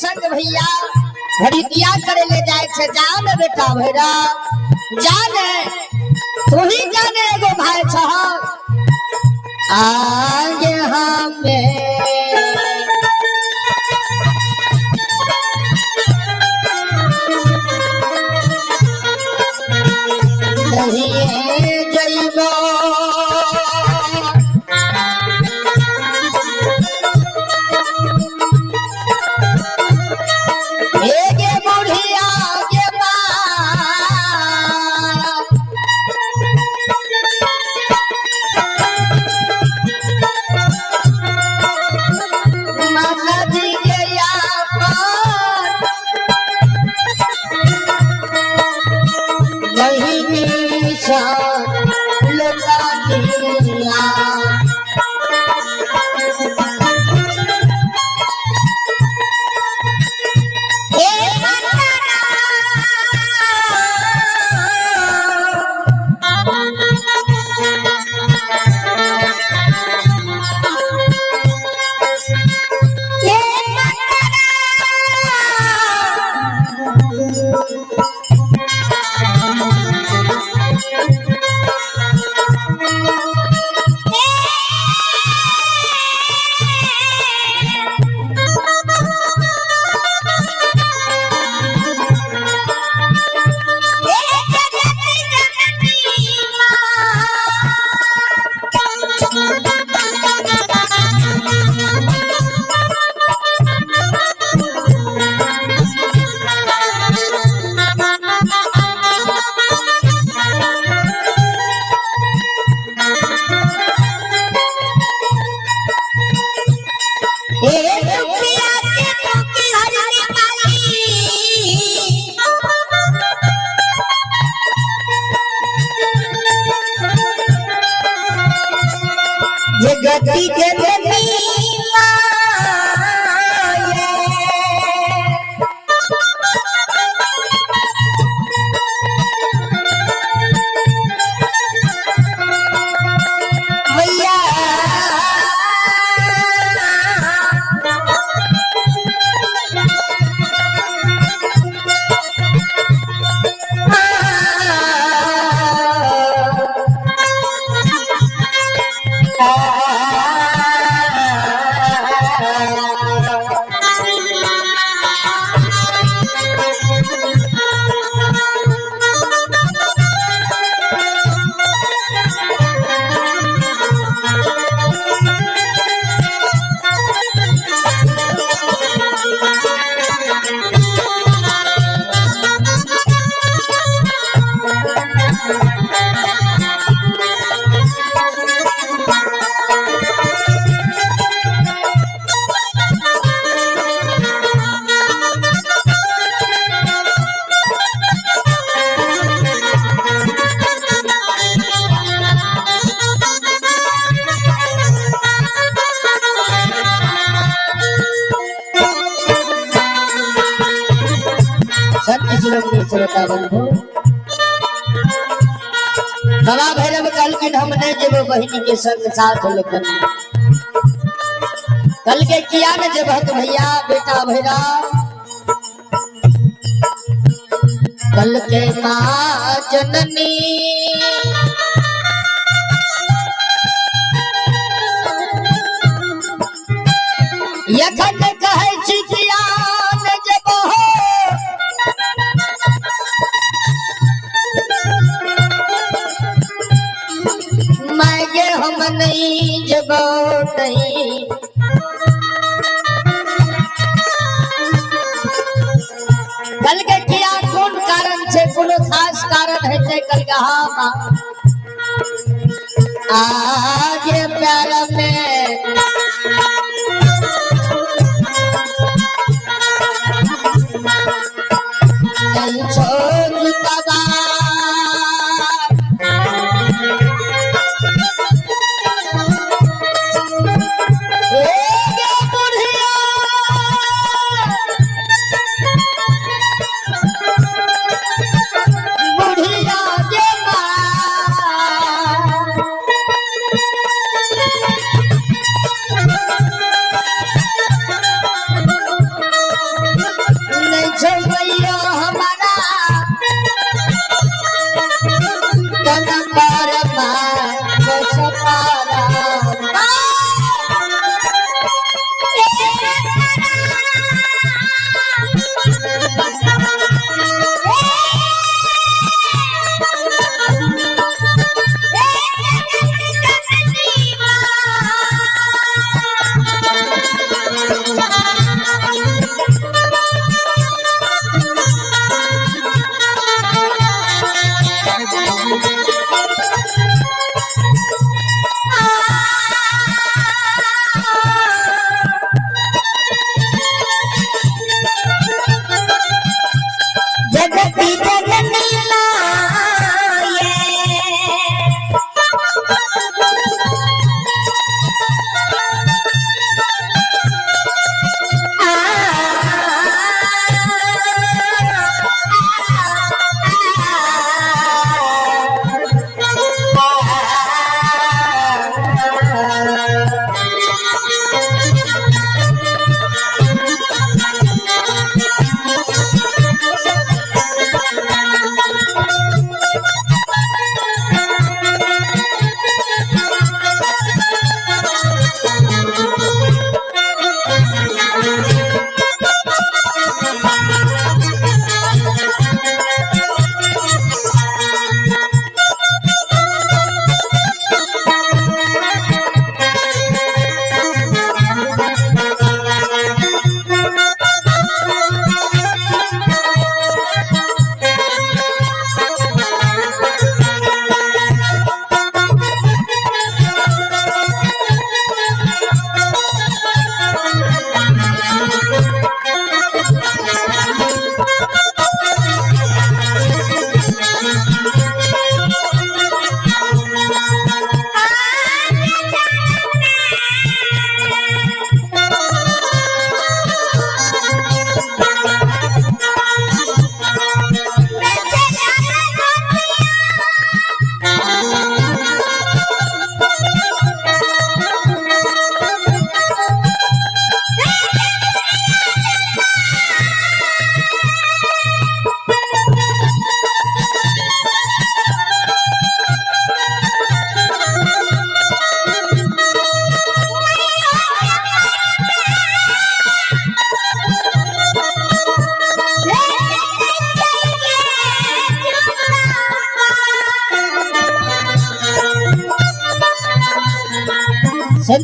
संग भैया भरितिया करे ले जाए छे। जाओ ने बेटा भैरा, जाने तू ही जाने एगो भाई छह आगे हमें नहीं जइबो। एगे बुढ़िया गे माँ, माता जी के यापन बहिनी सन लोकनिया। हे माता, हे माता, हे दुखिया के दुख हरने वाली, ये गति के धनी माये। मैया सत्य शिरोमणि श्रोता बंधु, बाबा भैरव कहलखिन हम नहीं जेबो बहिनी के संग साथ लेकर। कल के किया न जेबहक भैया बेटा भैरव, कल के माँ जननी यखन कहै छी किया न जेबो, मैं हम नहीं जेबो नहीं। कल के किया कोन कारण छे, कोनो खास कारण हेतै। कल के हाँ माँ आगे प्यार में नहीं छोड़ तबा। ए बुढ़िया, बुढ़िया गे माँ,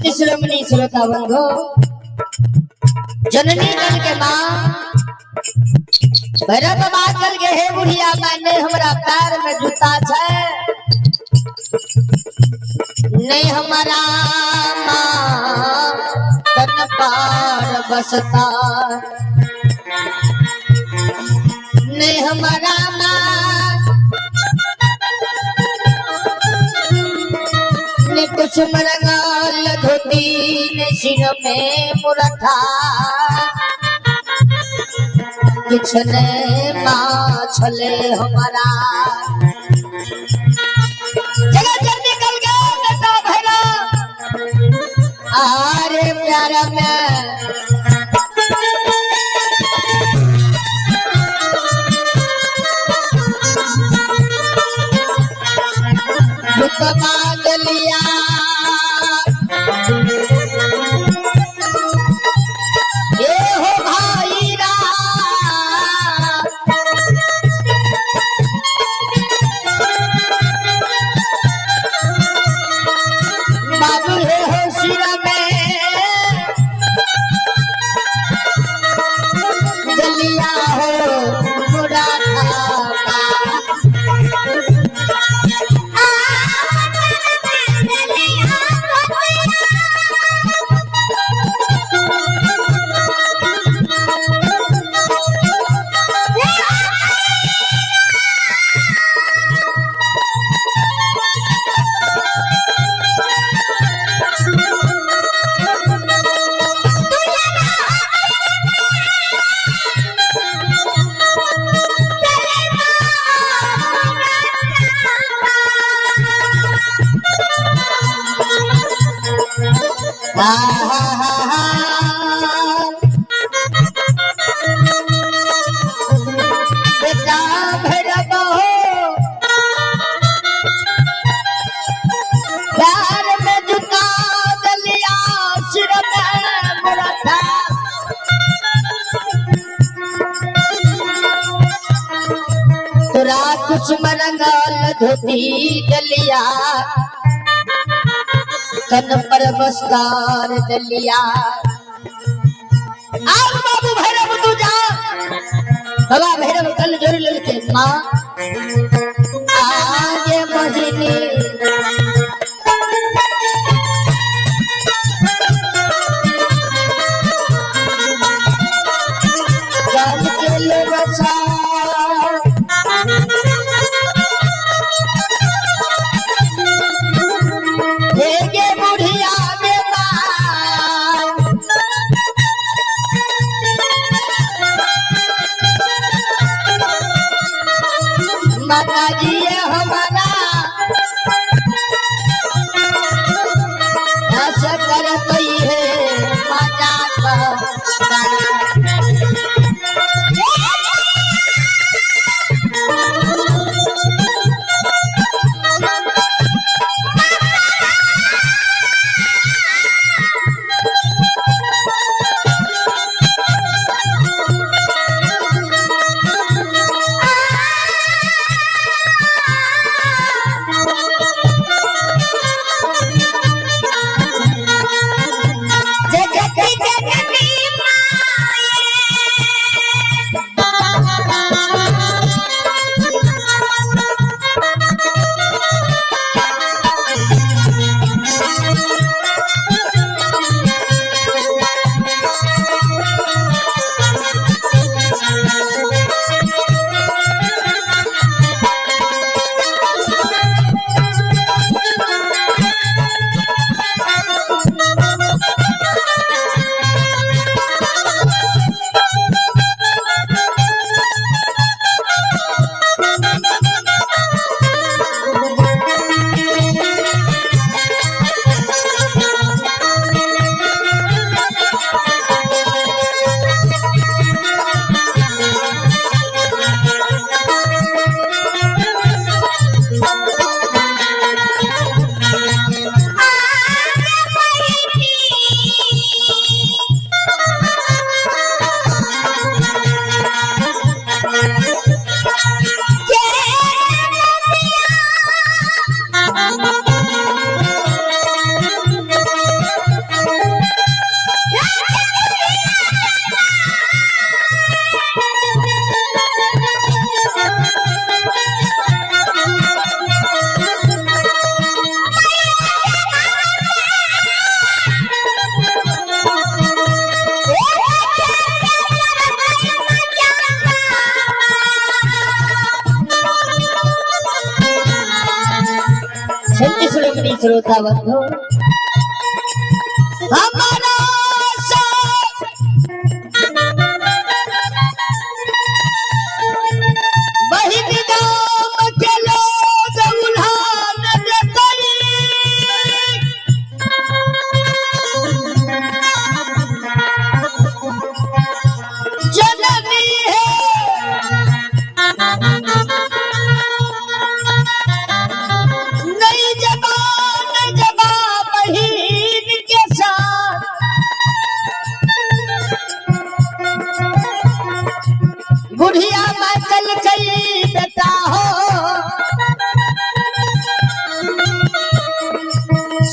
भक्ति शिरोमणि श्रोता बंधु, जननी कल के माँ भैरव बाबा कल के हे बुढ़िया माँ, नहीं हमरा पैर में जूता छे, नहीं हमारा माँ तन पार बसता, नहीं हमारा माँ ने कुछ मरंगल धोती, ने सिर में मुरथा, किछ ने माँ छले हमारा। जगह जब निकल गया बेटा भैरव, आरे प्यारा में लिया, ये हो भाई राम, बाबू हे हो सिर में दलिया हो बुरा था। बेटा भैरव हो प्यार में जुता दलिया, सिर में मुरथा, तोरा कुछ मरंगल धोती दलिया, तन पर बस्तार दलिया। आओ बाबू भैरव तू जा, बाबा भैरव कल जोड़ ललके माँ आगे मोहिनी, गाल के लोरसा, हे बुढ़िया गे माँ, माता जी ये हमारा हंस करत है मजाक। श्रोता बंधु, हमारा सब बहिन गाम के लोग उल्हान देतई। जननी है नई जबान जबा बहिन के साथ, बुढ़िया माइकल कई बेटा हो।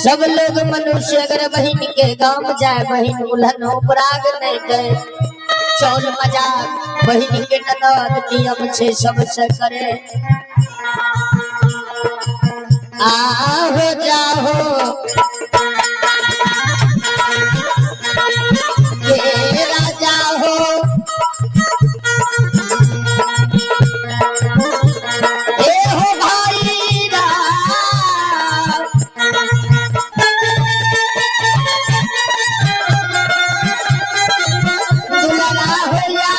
सब लोग मनुष्य अगर बहिन के गांव जाए, बहिन उल्हन उपराग नहीं दे, चौल मजाक बहिन के ननद नियम छे सबसे करे। आहो जाहो के राजा हो, ए हो भाई राम। दुलारा हो या